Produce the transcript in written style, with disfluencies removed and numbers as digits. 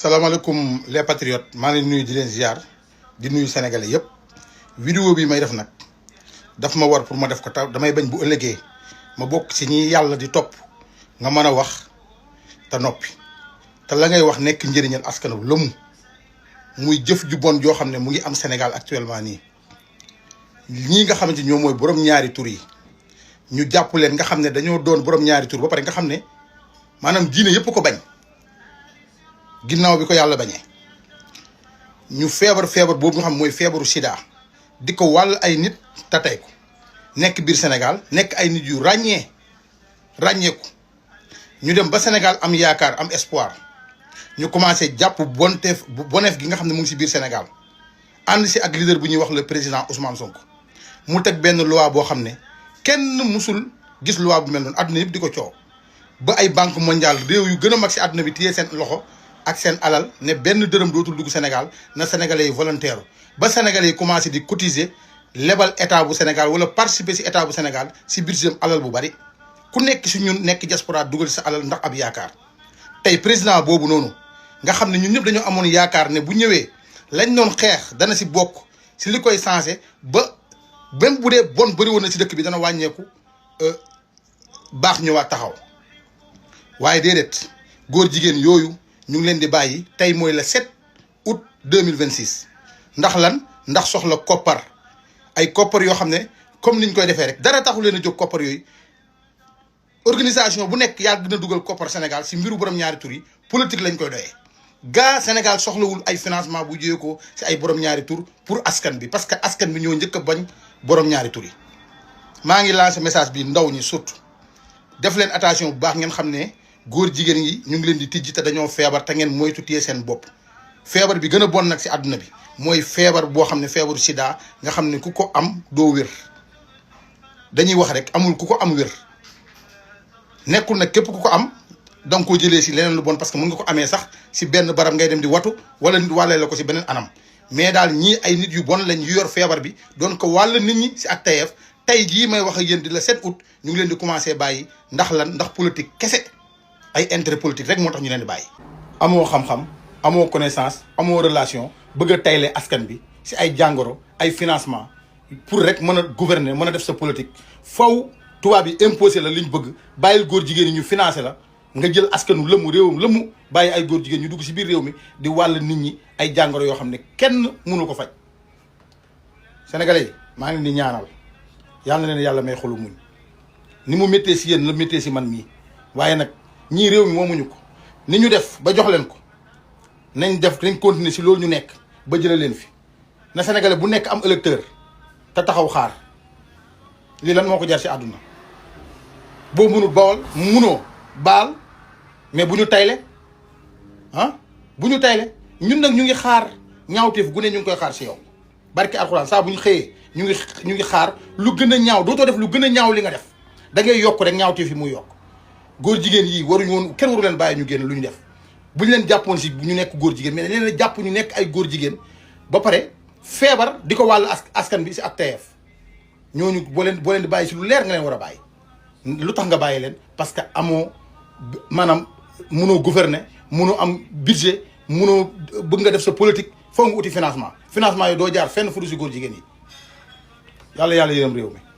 salaamaaleykum les patriotes maa ngi nuyu di leen ziar di nuyu sénégalais yëpp vidéo bi may def nag daf ma war pour ma def ko taw damay bañ bu ëllëgee ma bokk ci ñi yàlla di topp nga mën a wax te noppi te la ngay wax nekk njëriñal askan wi lëmu muy jëf ju bon joo xam ne mu ngi am Sénégal actuellement nii ñii nga xamante ñoom mooy borom ñaari tur yi ñu jàpp leen nga xam ne dañoo doon borom ñaari tur ba pare nga xam ne maanaam diine yëpp ko bañ. ginnaaw bi ko yàlla bañee ñu feebar boobu nga xam mooy feebaru sida di ko wàll ay nit te tey ko nekk biir Sénégal nekk ay nit yu ràññeeku ñu dem ba Sénégal am yaakaar am espoir ñu commencé jàpp boneef gi nga xam ne mu ngi si biir Sénégal ànd si ak leader bu ñuy wax le président Ousmane Sonko mu teg benn loi boo xam ne kenn musul gis loi bu mel noonu àdduna yëpp di ko coow ba ay banque mondiale réew yu gën a mag si àdduna bi téye seen loxo ak seen alal ne benn dërëm dootul dugg Sénégal na sénégalais yi volontaire ba sénégalais yi commencé di cotiser lebal état bu Sénégal wala participer si état bu Sénégal si budget alal bu bari ku nekk si ñun nekk diaspora dugal sa alal ndax ab yaakaar tey président boobu noonu nga xam ne ñun ñëpp dañoo amoon yaakaar ne bu ñëwee lañ doon xeex dana si bokk si li koy changé ba même bu dee bon bëri woon na si dëkk bi dana wàññeeku baax ñëwaat taxaw waaye déedéet góor jigéen yooyu ñu ngi leen di bàyyi tey mooy le 7 août 2026 ndax lan ndax soxla koppar ay koppar yoo xam ne comme niñ koy defee rek dara taxu leen a jóg koppar yooyu organisation bu nekk yaa gën a dugal koppar Sénégal si mbiru borom ñaari tur yi politique lañ koy doyee gaa Sénégal soxlawul ay financement bu jógee ko si ay borom ñaari tur pour askan bi parce que askan bi ñoo njëkk a bañ borom ñaari tur yi maa ngi lancé message bi ndaw ñi surtout def leen attention bu baax ngeen xam ne góor jigéen yi ñu ngi leen di tijji te dañoo feebar te ngeen moytu téye seen bopp feebar bi gën a bon nag si àdduna bi mooy feebar boo xam ne feebaru sida nga xam ne ku ko am doo wér dañuy wax rek amul ku ko am wér nekkul nag képp ku ko am danga ko jëlee si leneen lu bon parce que mën nga ko amee sax si benn barab ngay dem di watu wala nit wàllee la ko si beneen anam mais daal ñii ay nit yu bon lañ yu yor feebar bi doon ko wàll nit ñi si ak tayeef tey jii may wax ak yéen di la 7 août ñu ngi leen di commencé bàyyi ndax lan ndax politique kese ay intérêt politique rek moo tax ñu leen di bàyyi. amoo xam-xam amoo connaissance amoo relation bëgg a tayle askan bi si ay jàngoro ay financement pour rek mën a gouverner mën a def sa politique faw tubaab yi imposé la li ñu bëgg bàyyil góor jigéen yi ñu financé la nga jël askanu lëmu réewam lëmu bàyyi ay góor jigéen ñu dugg si biir réew mi di wàll nit ñi ay jàngoro yoo xam ne kenn mënu ko faj. sénégalais yi maa ngi leen di ñaanal yàlla na leen yàlla may xolu muñ ni mu méttee si yéen la méttee si man mii waaye nag. ñii réew mi moomuñu ko ni ñu def ba jox leen ko nañ continuer si loolu ñu nekk ba jëlee leen fi na sénégalais bu nekk am électeur te taxaw xaar lii lan moo ko jar si àdduna boo mënul bawal munoo baal mais bu ñu tayle bu ñu tayle ñun nag ñu ngi xaar ñaawteef gu ne ñu ngi koy xaar si yow barki alxuraan saa bu ñu xëyee ñu ngi xaar lu gën a ñaaw dootoo def lu gën a ñaaw li nga def da ngay yokk rek ñaawteef yi muy yokk góor jigéen yi waruñu woon kenn waru leen bàyyi ñu génn lu ñu def bu ñu leen jàppoon si ñu nekk góor jigéen mais dañ leen jàpp ñu nekk ay góor jigéen ba pare feebar di ko wàll askan bi si ak tayeef ñooñu boo leen di bàyyi si lu leer nga leen war a bàyyi. lu tax nga bàyyi leen parce que amoo maanaam munoo gouverner munoo am budget munoo bëgg nga def sa politique foog nga uti financement yi doo jaar fenn fu du si góor jigéen yi yàlla yërëm réew mi.